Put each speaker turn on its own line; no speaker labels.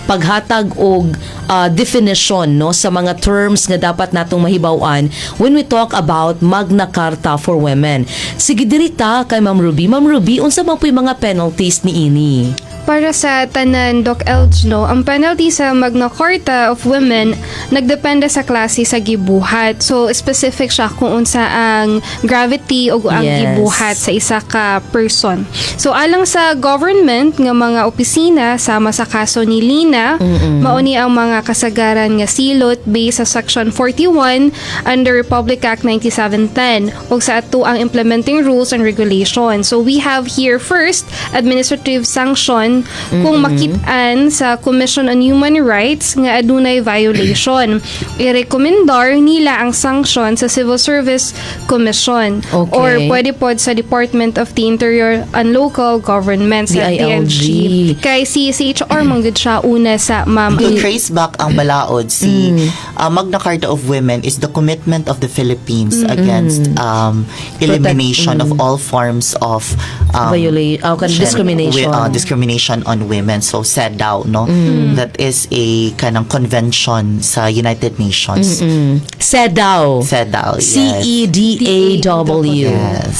paghatag og definition, no, sa mga terms nga dapat natong mahibaw-an when we talk about Magna Carta for Women. Sige, diri ta kay Ma'am Ruby. Ma'am Ruby, unsa man po'y mga penalties niini?
Para sa tanan, Doc Elge, no, ang penalty sa Magna Carta of Women nagdepende sa klase sa gibuhat. So, specific siya kung unsa ang gravity o ang gibuhat sa isa ka person. So, alang sa government nga mga opisina, sama sa kaso ni Lina, mao ni ang mga kasagaran nga silot based sa Section 41 under Republic Act 9710 ug sa ato ang implementing rules and regulations. So we have here first, administrative sanction kung makit-an sa Commission on Human Rights nga adunay violation. Irekomendar nila ang sanction sa Civil Service Commission or pwede pod sa Department of the Interior and Local Government, sa
DILG.
DILG. Kay si CHR man gud siya una sa, ma'am.
To trace back ang balaod, si Magna Carta of Women is the commitment of the Philippines against elimination of all forms of
discrimination.
Discrimination on women. So CEDAW, no? That is a kanang convention sa United Nations.
CEDAW.
CEDAW, yes.
CEDAW.
Yes.